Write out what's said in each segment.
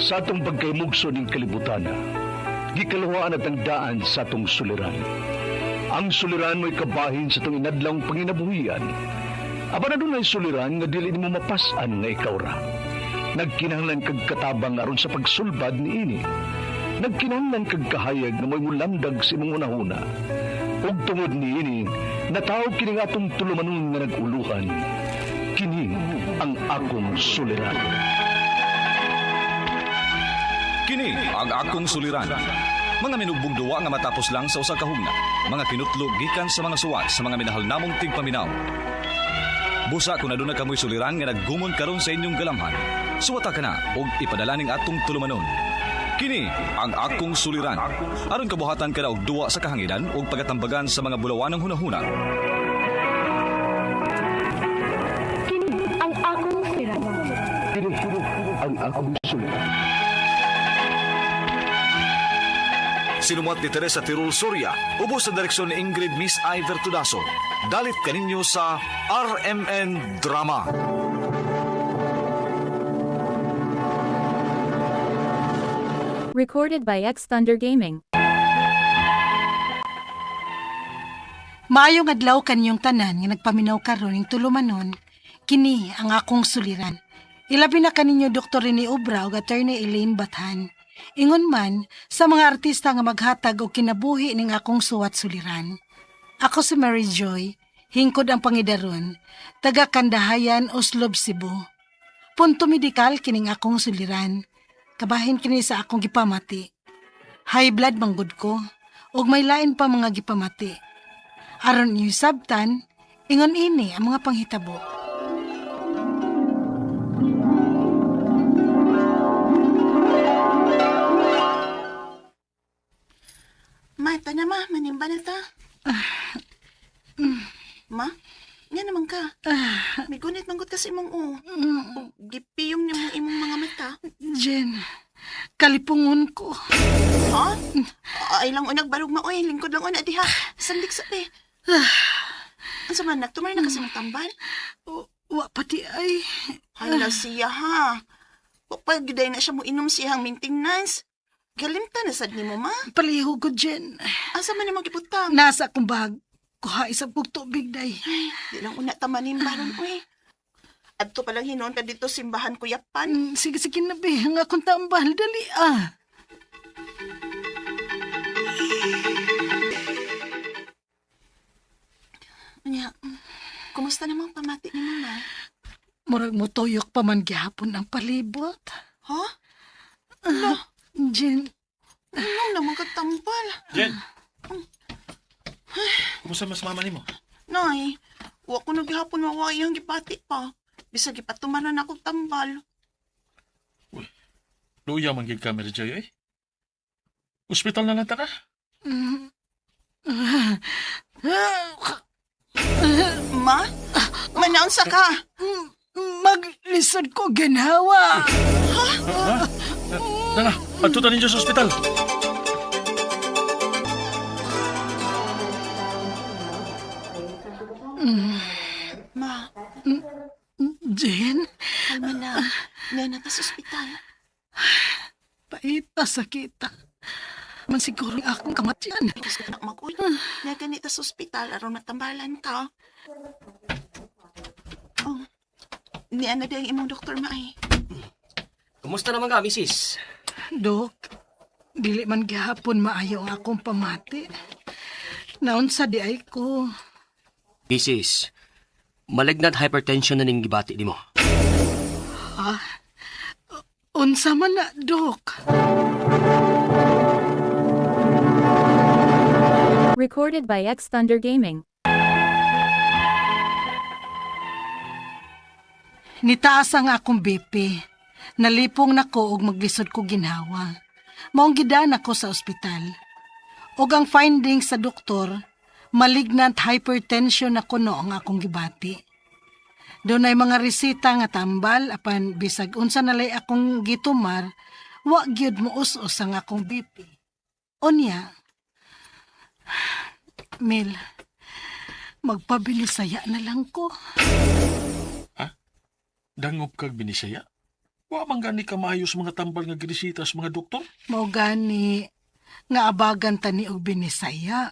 Sa atong pagkaymugso ning kalibutan, gikaluhaan at ang daan sa atong suliran. Ang suliran mo'y kabahin sa atong inadlawng panginabuhian. Apan adunay suliran nga dili nimo mapas-an nga ikaw ra. Nagkinahanglan kag katabang aron sa pagsulbad niini. Nagkinahanglan kag kahayag nga mo'y mulamdag sa imong hunahuna. Ug tungod niini, natawag kini nga atong tulumanon nga nag-uluhan. Kini ang akong suliran. Kini ang akong suliran. Mga minugbong duwa nga matapos lang sa usa ka hugna. Mga kinutlo gikan sa mga suwat sa mga minahal namong tigpaminaw. Busa kung aduna kamoy suliran nga naggumon karon sa inyong galamhan. Suwata ka na og ipadala ning atong tulumanon. Kini ang akong suliran. Aron kabuhatan ka na og duwa sa kahanginan ug pagatambagan sa mga bulawanang hunahuna. Kini ang akong suliran. Kini ang akong suliran. Sinumuat ni Teresa Tirul Soria, ubos sa direksyon ni Ingrid Miss Iver Tudaso. Dalit kaninyo sa RMN Drama. Recorded by X Thunder Gaming. Maayong adlaw kanyong tanan nga nagpaminaw karon ning tulumanon, kini ang akong suliran. Ilabi na kaninyo Dr. Rene Obra ug Attorney Elaine Bathan. Ingon man sa mga artista nga maghatag og kinabuhi ning akong suwat suliran. Ako si Mary Joy, hingkod ang pangidaron, taga Kandahayan, Oslob, Cebu. Punto medikal kining akong suliran. Kabahin kini sa akong gipamati. High blood manggod ko, ug may lain pa mga gipamati. Aron inyo sabtan, ingon ini ang mga panghitabo. Ma, ito na ma. Manimba na ta. Ma, nga naman ka. May gunit manggot kasi imong o. Mm. Gipiyong niyo mong imong mga mata. Jen, kalipungon ko. Ha? Ay lang unag barug ma oy. Lingkod lang una diha. Sandik sa te. Ang sama nagtumar na kasi mong tambal. Wa pati ay. Hala siya ha. Wa gyud na siya mo inom siyang maintenance. Galimta na sad nimo ma. Palihog ko, Jen. Asa man nimo gibutang? Nasa akong bag. Kuha isang kong tubig, day. Di lang una ta manimba ron oy. Adto pa lang hinuon ka dito simbahan kuyapan. Sige, sige na, be. Ang akong tambal. Dali, ah. Unya, kumusta namang pamati ni mama? Murag mo tuyok pa man gihapon ang palibot. Ha? Jen, Ano naman katambal? Jen! Kumusta mas mama nimo? Nay, wa ko naghapon wa iyang gipati pa. Bisag gipatumaran ako tambal. Luya man gid ka, Mary Joy, eh. Ospital na lang ta ka. Ma? Manaunsa ka? Maglisod ko ginhawa. Ha? Tara, adto ta ninyo sa ospital. Ma, Jen, kalma na. Nga na ta sa ospital. paita sa kita. Man siguro ang akong kamatyan. Diyos ka na maguy. Nga ganita sa ospital aron matambalan ka. Oh, niya na di ang imong doktor maay. Kumusta naman ka, misis? Dok, dili man gihapon maayo ang akong pamati. Naunsa di ay ko. Misis, malignant hypertension na ning gibati nimo. Unsa man na, Dok? Recorded by X Thunder Gaming. Nitaas ang akong BP. Nalipong nako og maglisod ko ginhawa. Maong gidaan ako sa ospital. Og ang findings sa doktor, malignant hypertension ako no ang akong gibati. Doon ay mga resita nga tambal apan bisag unsa nalay akong gitumar, wa gyud mo us-us ang akong BP. Unya, Mel, magpabilisaya na lang ko. Dangop kag binisaya. Wa man gani ka maayo sa mga tambal nga giresita sa mga doktor. Mao gani nga abagan ta ni og binisaya.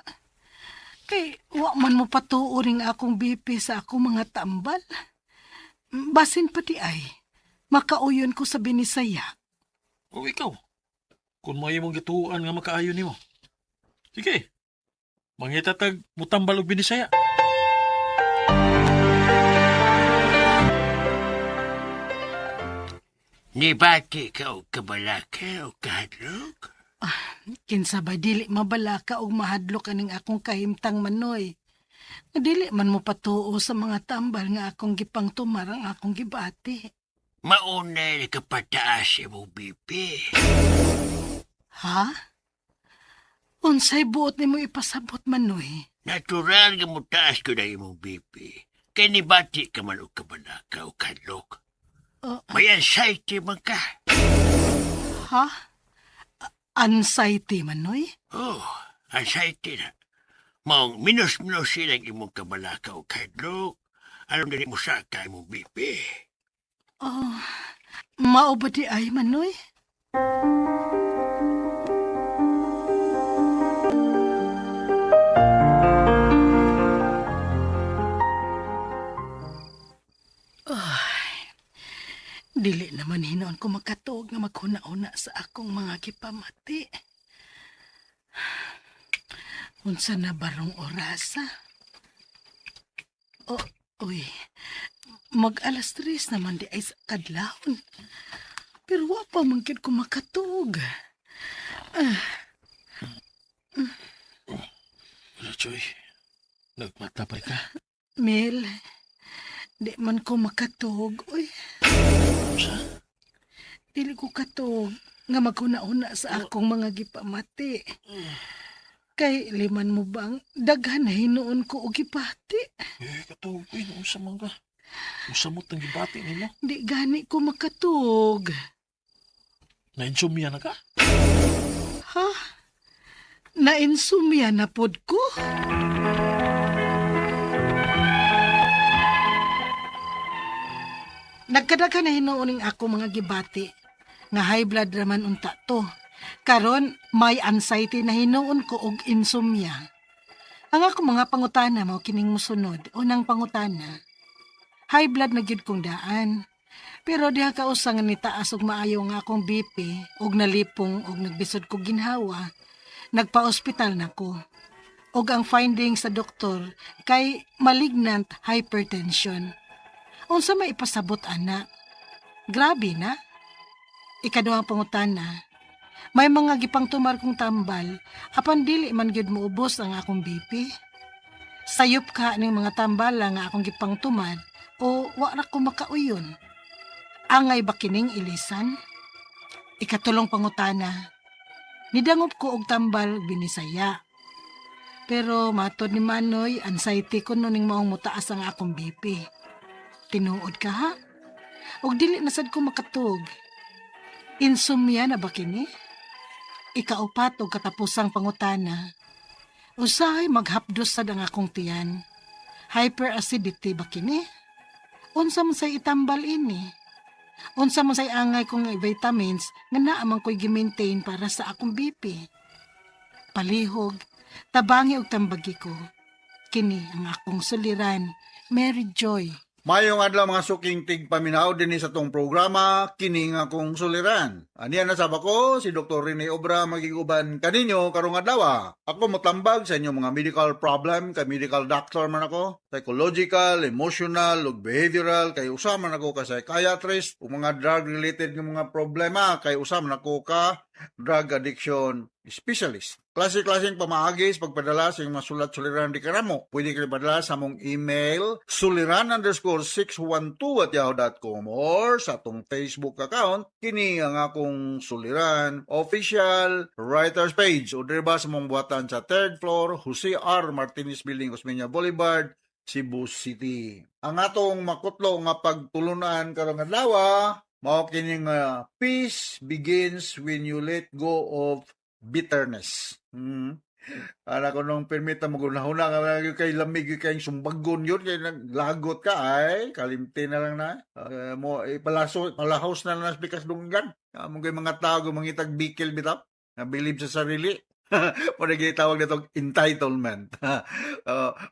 Kay wa man mo patuo ring akong BP sa akong mga tambal. Basin pa di ay, makauyon ko sa binisaya. O ikaw, kung may imong gituan nga makaayo nimo. Sige, mangita tag mutambal og binisaya. Nibati ka og kabalaka o kahadlok? Kinsa ba dili mabalaka og mahadlok aning akong kahimtang manoy. Nga dili man mo patuo sa mga tambal nga akong gipangtumar ang akong gibati. Mauna na kapataas imong BP. Ha? Unsay buot nimo ipasabot manoy? Natural nga mutaas ko na imong BP. Kay nibati ka man og kabalaka o kahadlok. Oh. May anxiety man ka. Ha? Anxiety manoy? Oh, anxiety na. Maong minus-minus silang imong kabalaka o kahadlok. Alam dili mo sa ka imong BP. Oh, mao ba di ay manoy? Ay, dili naman hinoon ko makatuog nga maghuna-una sa akong mga gipamati. Unsa na barong orasa? Oh, uy, mag 3:00 naman di ay sa kadlawon. Pero wa pa man gyud ko makatuog. Wala, Joy. Nagmata pa ka. Mel, di man ko makatuog. Uy, Unsa? dili ko katuog nga maghuna-una sa akong mga gipamati. Kay liman mo bang daghan na hinuon ko og gipati. Eh, katuog, uy, unsa man ka? Usamot ang gibati nimo. Di gani ko makatuog. Na-insomnia na ka? Ha? Nainsumya na pod ko? Nagkadaghan na hinuoning ako mga gibati nga high blood raman unta to. Karon may anxiety na hinuon ko og insomnia. Ang ako mga pangutana mao kining mosunod. Unang pangutana, high blood na gyud kong daan. Pero diha ka usa nga nitaas og maayo nga akong BP og nalipong og nagbisod kog ginhawa, nagpa-ospital na ko. Og ang finding sa doktor kay malignant hypertension. Unsa may ipasabot ana? Grabe na. Ikaduhang pangutana, may mga gipangtumar kong tambal apan dili man gyud moubos ang akong BP. Sayop ka ning mga tambala nga akong gipangtumar o wa ra ko makauyon. Angay ba kining ilisan? Ikatulong pangutana, nidangop ko og tambal binisaya. Pero matod ni Manoy, anxiety ko no ning maong mutaas ang akong BP. Tinuod ka ha? Og dili na sad ko makatug. Insomnia na ba kini? Ikaupat og katapusang pangutana. Usahay maghapdos sad ang akong tiyan. Hyperacidity ba kini? Unsa man say itambal ini? Unsa man say angay kong vitamins nga naa man ko'y gi-maintain para sa akong BP. Palihog, tabangi og tambagi ko. Kini ang akong suliran, Mary Joy. Mayong adlaw mga suking tigpaminaw dinhi sa tong programa kini nga akong suliran. Aniya na sab ako si Dr. Rene Obra magiguban kaninyo karong adlaw. Ako motambag sa inyong mga medical problem kay medical doctor man ako, psychological, emotional ug behavioral kay usa man ako ka psychiatrist ug mga drug related nga mga problema kay usa man ako ka drug addiction specialist. Klase-klaseng pamaagi sa pagpadala sa inyong mga sulat suliran di kanamo. Pwede kayo padala sa among email suliran_612@yahoo.com or sa atong Facebook account kini ang akong Suliran Official Writers Page o diri ba sa among buhatan sa third floor Jose R. Martinez Building, Osmeña Boulevard, Cebu City. Ang atong makutlo nga pagtulunan karong adlaw mao kini nga peace begins when you let go of bitterness. Ana ko nung permita mo gunahuna nga kay lamig kay sumbagon yun kay naglagot ka, ay kalimti na lang na. Mo ipalaso palahos na lang sa pikas dunggan. Amo kay mga tao mangitag bikil bitaw na bilib sa sarili. Mo tawag nito entitlement.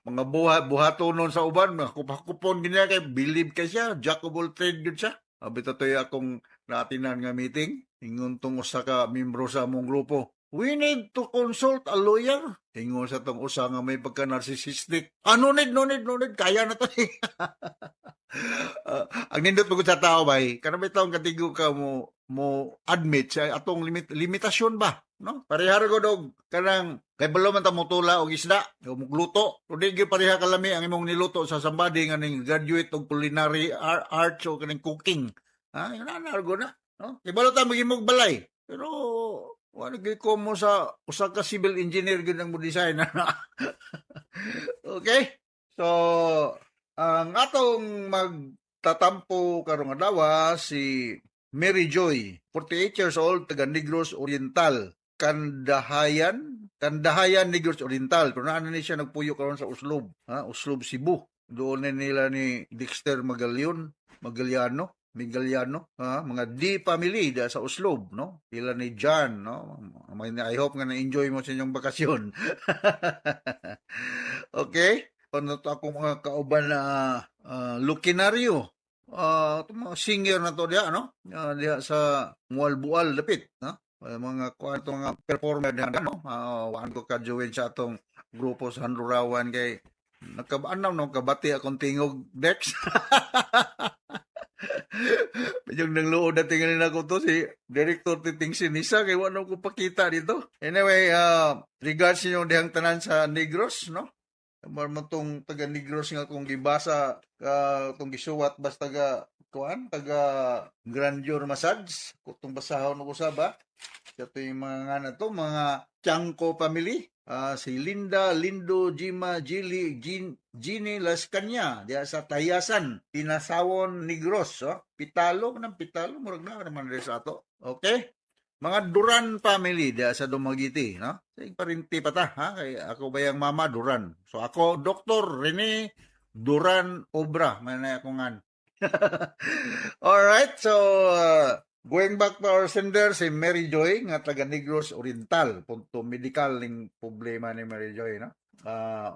Mga buhatonon sa uban, mga kupakupon ganyan kay bilib kay siya, jack of all trade yun siya. Bitaw to'y akong naatinan nga meeting. Ingon tong usa ka membro sa among grupo. "We need to consult a lawyer." Ingon sa tong usa nga may pagka-narcissistic. "Ah, no need, no need, no need. Kaya na to eh." Ang nindot pagod sa tao bay, kanang bitaw katigo ka mo admit sa atong limitasyon ba, no? Pareha ra gud og kanang kay balo man ta motula og isda o mugluto. O di gyud pareha kalami ang imong niluto sa somebody nga ning graduate og culinary arts o kaning cooking. Ha, yun na na na, no? Kay balo ta maghimog balay. Pero wala gyud ko mo sa usa ka civil engineer gyud ang mo design na. Okay? So, ang atong magtatampo karong adlaw si Mary Joy, 48 years old, taga Negros Oriental, Kandahayan, Kandahayan, Negros Oriental. Pero naano ni siya nagpuyo karon sa Oslob, ha? Oslob, Cebu. Doon na nila ni Dexter Magalyon, Magaliano, Migaliano, ha? Mga D family da sa Oslob, no? Sila ni John, no? I hope nga na-enjoy mo sa inyong bakasyon. Okay? Ano to akong mga kauban na Luquinario. Itong mga singer na to diha, no? Diha sa Mualbual dapit, no? Mga kuan to, mga performer diha, no? Waan ko ka-join sa atong grupo sa Handurawan kay nakabanaw no kabati akong tingog, Dex. Medyo nang luod na tingnan ako to si Director Titing Sinisa kay wala ko pakita dito. Anyway, regards ninyo dihang tanan sa Negros, no? Mo tong taga Negros nga kung gibasa ka tong gisuwat basta taga kuan, taga Grandeur Massage kung basahon ko sa ba. Ito yung mga nga na to, mga Chanko family. Si Linda, Lindo, Jima, Jilly, Jean, Jeannie Lascanya, diya sa Tayasan, Pinasawon, Negros. Oh. Pitalo, ng Pitalo, murag na naman rin sa ato. Okay? Mga Duran family diya sa Dumaguete, no? Sige, parinti pa ta, ha? Kay ako ba yung mama Duran? So ako, Dr. Rene Duran Obra, may na ako ngan. Alright, so going back to our sender, si Mary Joy, nga taga Negros Oriental. Punto medical ning problema ni Mary Joy, no?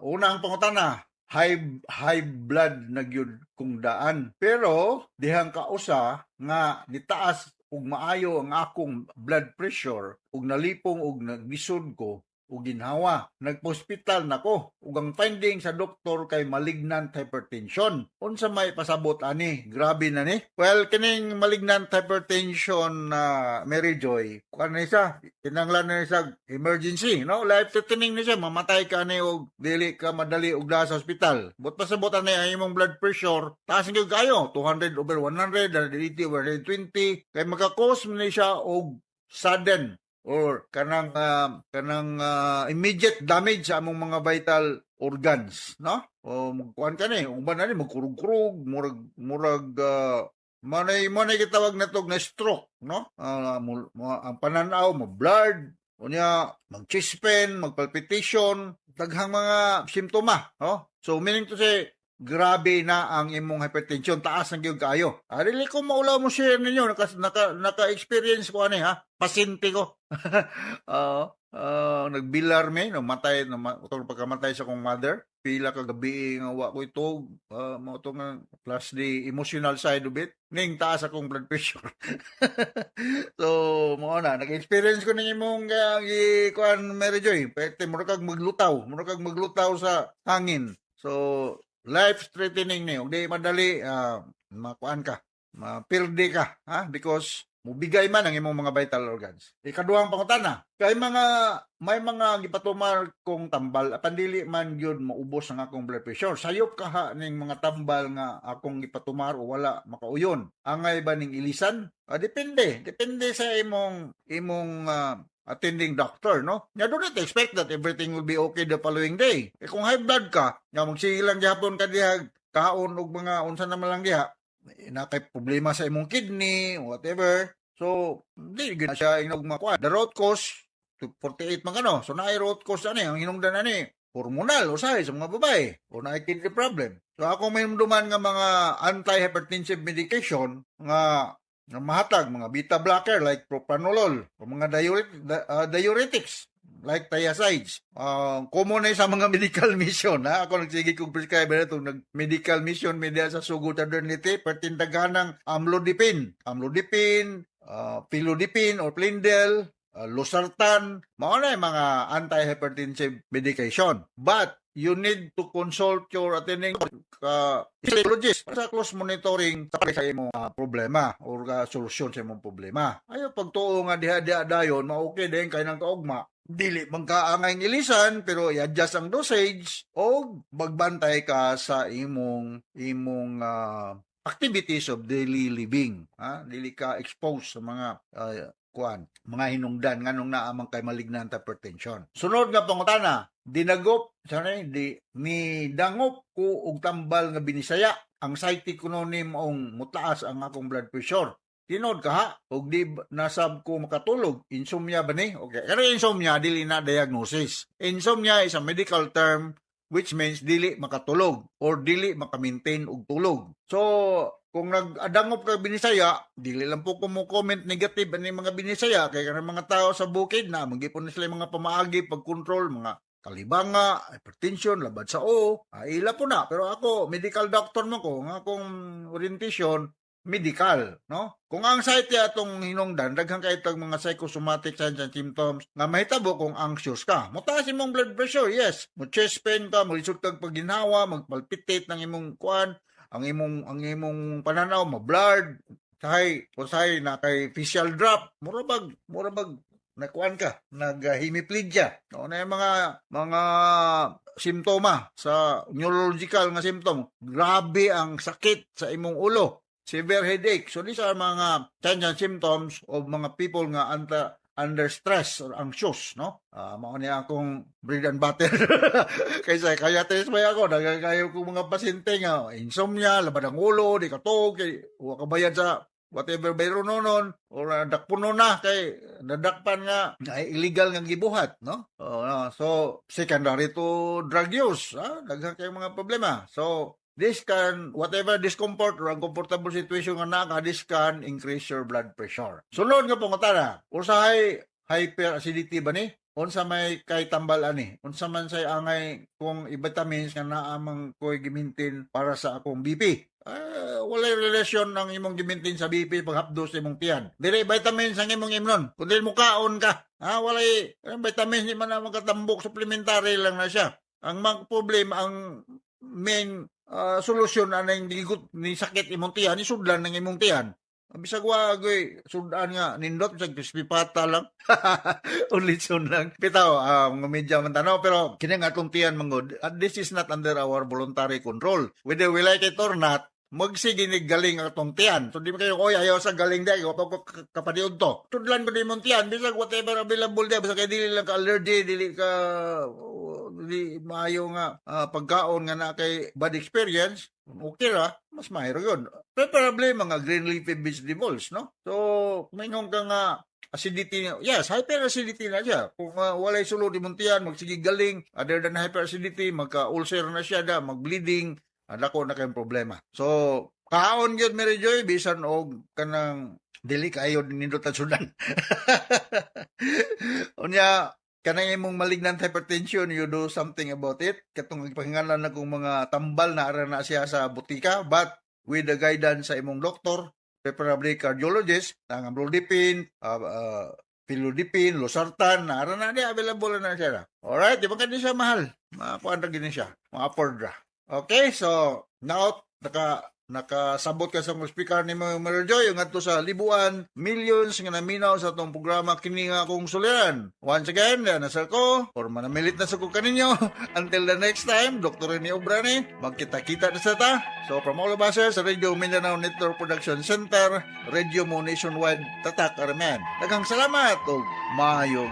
Una ang pangutana, high blood na gyud kung daan. Pero dihang kausa nga nitaas ug maayo ang akong blood pressure ug nalipong ug naglisod ko ug ginhawa. Nagpa-hospital na ko ug ang finding sa doktor kay malignant hypertension. Unsa may pasabot ani? Grabe na ni. Well, kining malignant hypertension na Mary Joy, kuan ni siya, kinahanglan na siya emergency, no? Life threatening ni siya, mamatay ka ni og dili ka madali og sa hospital. But pasabot ani ang imong blood pressure, taas gyud kayo, 200 over 100, 180 over 120, kay maka-cause man ni siya og sudden or kanang immediate damage sa among mga vital organs, no? O magkuan ka ni, uban na ni magkurug-kurug, murag manay gitawag na tog na stroke, no? Ang pananaw mo blurred, unya mag chest pain, magpalpitation, daghang mga simptoma, no? So meaning to say, grabe na ang imong hypertension, taas ng gyud kaayo. Dili ko maulaw mo share ninyo, naka-experience ko ani ha, pasyente ko. Nagbilar me, namatay, utong pagkamatay sa akong mother. Pila ka gabi nga wa ko itog, mao to nga plus the emotional side of it. Ning taas akong blood pressure. So, mao na, nag-experience ko ning imong kuan, Mary Joy. Pwede mura kag maglutaw sa hangin. So, life threatening ni ug di madali makuan ka, mapirdi ka ha, because mubigay man ang imong mga vital organs. Ikaduhang pangutana, kay mga may mga gipatumar kong tambal apan dili man gyud maubos ang akong blood pressure. Sayop kaha ning mga tambal nga akong gipatumar o wala makauyon? Angay ba ning ilisan? Depende, depende sa imong attending doctor, no? Nya do not expect that everything will be okay the following day. Eh, kung high blood ka, nya magsige lang gihapon ka diha kaon og mga unsa naman lang diha, na kay problema sa imong kidney, whatever. So, di gyud na siya inog makuha. The root cause 48 man kano. So naay root cause ani ang hinungdan ani hormonal usahay sa mga babae o naay kidney problem. So ako may duman nga mga anti-hypertensive medication nga nga mahatag mga beta blocker like propranolol o mga diuretics like thiazides. Common na sa mga medical mission. Ha? Ako nagsige kong prescriber itong nag medical mission media sa Sugod Fraternity pertindaganang amlodipine. Amlodipine, felodipine or Plendil, losartan, mao na yung mga anti-hypertensive medication. But you need to consult your attending psychologist sa close monitoring sa imong problema or solusyon sa imong problema. Ayo pagtuo nga diha diha dayon, ma-okay din kay nang kaugma. Dili man ka angay ilisan pero i-adjust ang dosage o magbantay ka sa imong imong activities of daily living. Ha? Dili ka exposed sa mga kuan, mga hinungdan nganong naa man kay malignant hypertension. Sunod nga pangutana, dinagop sana di ni dangop ko og tambal nga binisaya. Anxiety kuno ni maong mutaas ang akong blood pressure. Tinod ka ha? Og di nasab ko makatulog. Insomnia ba ni? Okay. Pero insomnia, dili na diagnosis. Insomnia is a medical term which means dili makatulog or dili maka-maintain og tulog. So, kung nag-adangop ka binisaya, dili lang po ko mo comment negative ani mga binisaya kay kanang mga tao sa bukid na magipon na sila yung mga pamaagi pag-control mga kalibanga, hypertension, labad sa o, ila po na. Pero ako, medical doctor mo ko, nga akong orientation, medical, no? Kung ang anxiety atong hinungdan, daghan kay itong mga psychosomatic signs and symptoms nga mahitabo kung anxious ka. Mutaas imong blood pressure, yes. Mo chest pain ka, molisod kag pagginhawa, magpalpitate ng imong kuan, ang imong pananaw ma-blurred, usahay usahay na kay facial drop, mura bag nakuan ka, nag-hemiplegia. No, na yung mga simptoma sa neurological nga symptom. Grabe ang sakit sa imong ulo. Severe headache. So these are mga signs and symptoms of mga people nga under stress or anxious, no? Mao ni akong bread and butter. Kaysa kaya test ba ako, nagagayo ko mga pasyente nga insomnia, labad ang ulo, di katog, kay wa ka bayad sa whatever bayro nonon or dakpuno na kay nadakpan nga ay illegal nga gibuhat, no? Oh, no? So secondary to drug use, daghan kay mga problema. So this can, whatever discomfort or uncomfortable situation nga naa ka, this can increase your blood pressure. Sunod nga pangutana, usahay hyperacidity ba ni? Unsa may kay tambal ani? Unsa man say angay kung i-vitamins nga naa man ko'y gimintin para sa akong BP? Walay relasyon ng imong gimintin sa BP paghapdos sa imong tiyan. Dili vitamins ang imong imnon. Kung dili mo kaon ka, walay ang vitamins di man na makatambok, supplementary lang na siya. Ang mga problema, ang main solusyon anang gigut ni sakit imong tiyan, isudlan ng imong tiyan. Bisag wa agoy sudan nga nindot bisag crispy pata lang. O litson lang. Bitaw, mga media man tanaw pero kini nga atong tiyan manggod. This is not under our voluntary control. Whether we like it or not, magsige ni galing ang atong tiyan. So di mo kayo, "Oy, ayaw sa galing di, wa pa ko kapadiod to." Tudlan ko di mong tiyan, bisag whatever available di, bisag kay dili lang ka allergy, dili ka di maayo nga pagkaon nga na kay bad experience, okay ra, mas mahiro yun. Preferably mga green leafy vegetables, no? So, maingon ka nga acidity, yes, hyperacidity na siya. Kung walay sulod imong tiyan, magsige galing, other than hyperacidity, magka-ulcer na siya da, mag-bleeding, dako na kayong problema. So, kaon gyud, Mary Joy, bisan og kanang dili kaayo nindot ang sudan. Unya, kanang imong malignant hypertension, you do something about it. Katong ipahingalan na kong mga tambal na ara na siya sa butika, but with the guidance sa imong doktor, preferably cardiologist, ang amlodipine, felodipine, losartan, na ara na di available na siya. Alright, di ba kadi siya mahal? Makakuan ra gini siya. Ma-afford ra. Okay, so now nakasabot ka sa speaker ni mo, Mary Joy, yung adto sa libuan, millions nga naminaw sa atong programa kini nga akong suliran. Once again, nasa ko or manamilit na sa ko kaninyo. Until the next time, Dr. Rene Obrani, magkita-kita na sa ta. So from all of us here sa Radio Mindanao Network Production Center, Radio Mo Nationwide, Tatak Armen. Daghang salamat ug maayong